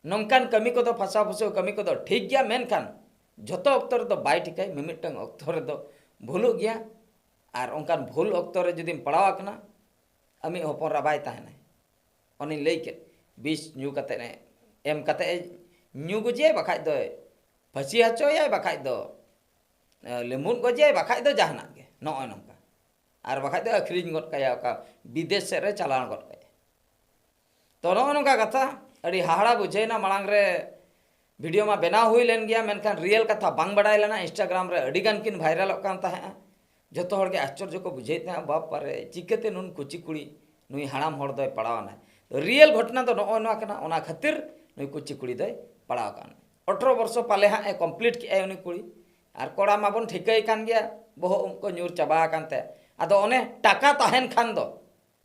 ᱱᱚᱝᱠᱟᱱ ᱠᱟᱹᱢᱤ ᱠᱚᱫᱚ, ᱯᱷᱟᱥᱟᱣ ᱯᱷᱩᱥᱟᱹᱣ ᱠᱟᱹᱢᱤ ᱠᱚᱫᱚ ᱴᱷᱤᱠ ᱜᱮᱭᱟ, ᱢᱮᱱᱠᱷᱟᱱ ᱡᱷᱚᱛᱚ ᱚᱠᱛᱚ ᱨᱮᱫᱚ ᱵᱟᱭ ᱴᱷᱤᱠᱟᱭ, ᱢᱤᱢᱤᱫᱴᱟᱝ ᱚᱠᱛᱚ ᱨᱮᱫᱚ ᱵᱷᱩᱞᱩᱜ ᱜᱮᱭᱟ᱾ ᱟᱨ ᱚᱱᱠᱟᱱ ᱵᱷᱩᱞ ᱚᱠᱛᱚ ᱨᱮ ᱡᱩᱫᱤᱢ ᱯᱟᱲᱟᱣ ᱟᱠᱟᱱᱟ, ᱟᱢᱤᱡ ᱦᱚᱯᱚᱱ ᱮᱨᱟ ᱵᱟᱭ ᱛᱟᱦᱮᱱᱟᱭ᱾ ᱚᱱᱮᱧ ᱞᱟᱹᱭ ᱠᱮᱫ, ᱵᱤᱥ ᱧᱩ ᱠᱟᱛᱮ ᱮ, ᱮᱢ ᱠᱟᱛᱮ ᱮ ᱧᱩ ᱜᱚᱡᱮᱭᱟᱭ, ᱵᱟᱠᱷᱟᱡ ᱫᱚ ᱯᱷᱟᱹᱥᱤ ᱦᱚᱪᱚᱭᱟᱭ, ᱵᱟᱠᱷᱟᱡ ᱫᱚ ᱮ, ᱞᱤᱢᱩᱱ ᱜᱚᱡᱮᱭᱟᱭ, ᱵᱟᱠᱷᱟᱡ ᱫᱚ ᱡᱟᱦᱟᱱᱟᱜ ᱜᱮ, ᱱᱚᱜᱼᱚᱭ ᱱᱚᱝᱠᱟ᱾ ᱟᱨ ᱵᱟᱠᱷᱟᱡ ᱫᱚ ᱟᱹᱠᱷᱨᱤᱧ ᱜᱚᱫ ᱠᱟᱭᱟ, ᱚᱠᱟ ᱵᱤᱫᱮᱥ ᱥᱮᱫ ᱨᱮ ᱪᱟᱞᱟᱣ ᱜᱚᱫ ᱠᱟᱭᱟ᱾ ᱛᱚ ᱱᱚᱜᱼᱚ ᱱᱚᱝᱠᱟ ᱠᱟᱛᱷᱟ, ᱟᱹᱰᱤ ᱦᱟᱦᱟᱲᱟ ᱵᱩᱡᱷᱟᱹᱣᱮᱱᱟ᱾ ᱢᱟᱲᱟᱝ ᱨᱮ ᱵᱷᱤᱰᱤᱭᱳ ᱢᱟ ᱵᱮᱱᱟᱣ ᱦᱩᱭ ᱞᱮᱱ ᱜᱮᱭᱟ, ᱢᱮᱱᱠᱷᱟᱱ ᱨᱤᱭᱮᱞ ᱠᱟᱛᱷᱟ ᱵᱟᱝ ᱵᱟᱰᱟᱭ ᱞᱮᱱᱟ᱾ ᱤᱱᱥᱴᱟᱜᱨᱟᱢ ᱨᱮ ᱟᱹᱰᱤ ᱜᱟᱱ ᱠᱤᱱ ᱵᱷᱟᱭᱨᱟᱞᱚᱜ ᱠᱟᱱ ᱛᱟᱦᱮᱸᱜᱼᱟ᱾ ᱡᱚᱛᱚ ᱦᱚᱲ ᱜᱮ ᱟᱥᱪᱚᱨᱡᱚ ᱠᱚ ᱵᱩᱡᱷᱟᱹᱣᱮᱫ ᱛᱟᱦᱮᱸᱜᱼᱟ, "ᱵᱟᱯ ᱨᱮ, ᱪᱤᱠᱟᱹᱛᱮ ᱱᱩᱱ ᱠᱩᱪᱤ ᱠᱩᱲᱤ, ᱱᱩᱭ ᱦᱟᱲᱟᱢ ᱦᱚᱲ ᱫᱚᱭ ᱯᱟᱲᱟᱣ ᱮᱱᱟᱭ?" ᱨᱤᱭᱮᱞ ᱜᱷᱚᱴᱚᱱᱟ ᱫᱚ ᱱᱚᱜᱼᱚᱭ ᱱᱚᱣᱟ ᱠᱟᱱᱟ᱾ ᱚᱱᱟ ᱠᱷᱟᱹᱛᱤᱨ ᱱᱩᱭ ᱠᱩᱪᱤ ᱠᱩᱲᱤ ᱫᱚᱭ ᱯᱟᱲᱟᱣ ᱟᱠᱟᱱᱟ᱾ ᱟᱴᱷᱨᱚ ᱵᱚᱨᱥᱚ ᱯᱟᱞᱮ ᱦᱟᱸᱜ ᱮ ᱠᱚᱢᱯᱞᱤᱴ ᱠᱮᱜᱼᱟᱭ ᱩᱱᱤ ᱠᱩᱲᱤ᱾ ᱟᱨ ᱠᱚᱲᱟ ᱢᱟᱵᱚᱱ ᱴᱷᱤᱠᱟᱹᱭ ᱠᱟᱱ ᱜᱮᱭᱟ, ᱵᱚᱦᱚᱜ ᱩᱵ ᱠᱚ ᱧᱩᱨ ᱪᱟᱵᱟ ᱟᱠᱟᱱ ᱛᱟᱭᱟ᱾ ᱟᱫᱚ ᱚᱱᱮ ᱴᱟᱠᱟ ᱛᱟᱦᱮᱱ ᱠᱷᱟᱱ ᱫᱚ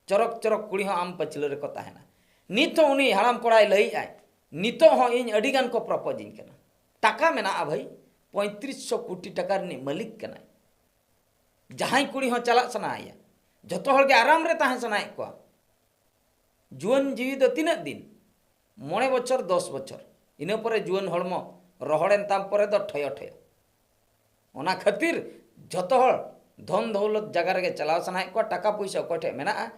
ᱪᱚᱨᱚᱠ ᱪᱚᱨᱚᱠ ᱠᱩᱲᱤ ᱦᱚᱸ ᱟᱢ ᱯᱟᱹᱪᱷᱞᱟᱹ ᱨᱮᱠᱚ ᱛᱟᱦᱮᱱᱟ᱾ ᱱᱤᱛ ᱦᱚᱸ ᱩᱱᱤ ᱦᱟᱲᱟᱢ ᱠᱚᱲᱟᱭ ᱞᱟᱹᱭᱮᱫᱼᱟᱭ, "ᱱᱤᱛᱚᱜ ᱦᱚᱸ ᱤᱧ ᱟᱹᱰᱤ ᱜᱟᱱ ᱠᱚ ᱯᱨᱚᱯᱳᱡᱤᱧ ᱠᱟᱱᱟ, ᱴᱟᱠᱟ ᱢᱮᱱᱟᱜᱼᱟ ᱵᱷᱟᱹᱭ, ᱯᱚᱸᱭᱛᱨᱤᱥ ᱥᱚ ᱠᱳᱴᱤ ᱴᱟᱠᱟ ᱨᱤᱱᱤᱡ ᱢᱟᱹᱞᱤᱠ ᱠᱟᱱᱟᱭ, ᱡᱟᱦᱟᱸᱭ ᱠᱩᱲᱤ ᱦᱚᱸ ᱪᱟᱞᱟᱜ ᱥᱟᱱᱟᱭᱮᱭᱟ, ᱡᱚᱛᱚ ᱦᱚᱲ ᱜᱮ ᱟᱨᱟᱢ ᱨᱮ ᱛᱟᱦᱮᱸ ᱥᱟᱱᱟᱭᱮᱫ ᱠᱚᱣᱟ᱾ ᱡᱩᱣᱟᱹᱱ ᱡᱤᱣᱤ ᱫᱚ ᱛᱤᱱᱟᱹᱜ ᱫᱤᱱ? ᱢᱚᱬᱮ ᱵᱚᱪᱷᱚᱨ, ᱫᱚᱥ ᱵᱚᱪᱷᱚᱨ, ᱤᱱᱟᱹ ᱯᱚᱨᱮ ᱡᱩᱣᱟᱹᱱ ᱦᱚᱲᱢᱚ ᱨᱚᱦᱚᱲᱮᱱ ᱛᱟᱢ ᱯᱚᱨᱮ ᱫᱚ ᱴᱷᱚᱭᱚ ᱴᱷᱚᱭᱚ᱾" ᱚᱱᱟ ᱠᱷᱟᱹᱛᱤᱨ ᱡᱚᱛᱚ ᱦᱚᱲ ᱫᱷᱚᱱ ᱫᱚᱣᱞᱚᱛ ᱡᱟᱭᱜᱟ ᱨᱮᱜᱮ ᱪᱟᱞᱟᱣ ᱥᱟᱱᱟᱭᱮᱫ ᱠᱚᱣᱟ, ᱴᱟᱠᱟ ᱯᱩᱭᱥᱟᱹ ᱚᱠᱚᱭ ᱴᱷᱮᱡ ᱢᱮᱱᱟᱜᱼᱟ,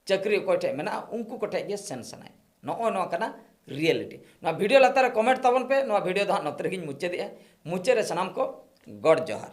ᱪᱟᱹᱠᱨᱤ ᱚᱠᱚᱭ ᱴᱷᱮᱡ ᱢᱮᱱᱟᱜᱼᱟ, ᱩᱱᱠᱩ ᱠᱚᱴᱷᱮᱡ ᱜᱮ ᱥᱮᱱ ᱥᱟᱱᱟᱭᱮᱫ᱾ ᱱᱚᱜᱼᱚᱭ ᱱᱚᱣᱟ ᱠᱟᱱᱟ ᱨᱤᱭᱮᱞᱤᱴᱤ᱾ ᱱᱚᱣᱟ ᱵᱷᱤᱰᱤᱭᱳ ᱞᱟᱛᱟᱨ ᱨᱮ ᱠᱚᱢᱮᱱᱴ ᱛᱟᱵᱚᱱ ᱯᱮ᱾ ᱱᱚᱣᱟ ᱵᱷᱤᱰᱤᱭᱳ ᱫᱚ ᱦᱟᱸᱜ ᱱᱚᱛᱮ ᱨᱮᱜᱮᱧ ᱢᱩᱪᱟᱹᱫᱮᱜᱼᱟ᱾ ᱢᱩᱪᱟᱹᱫ ᱨᱮ ᱥᱟᱱᱟᱢ ᱠᱚ ᱜᱚᱰ ᱡᱚᱦᱟᱨ᱾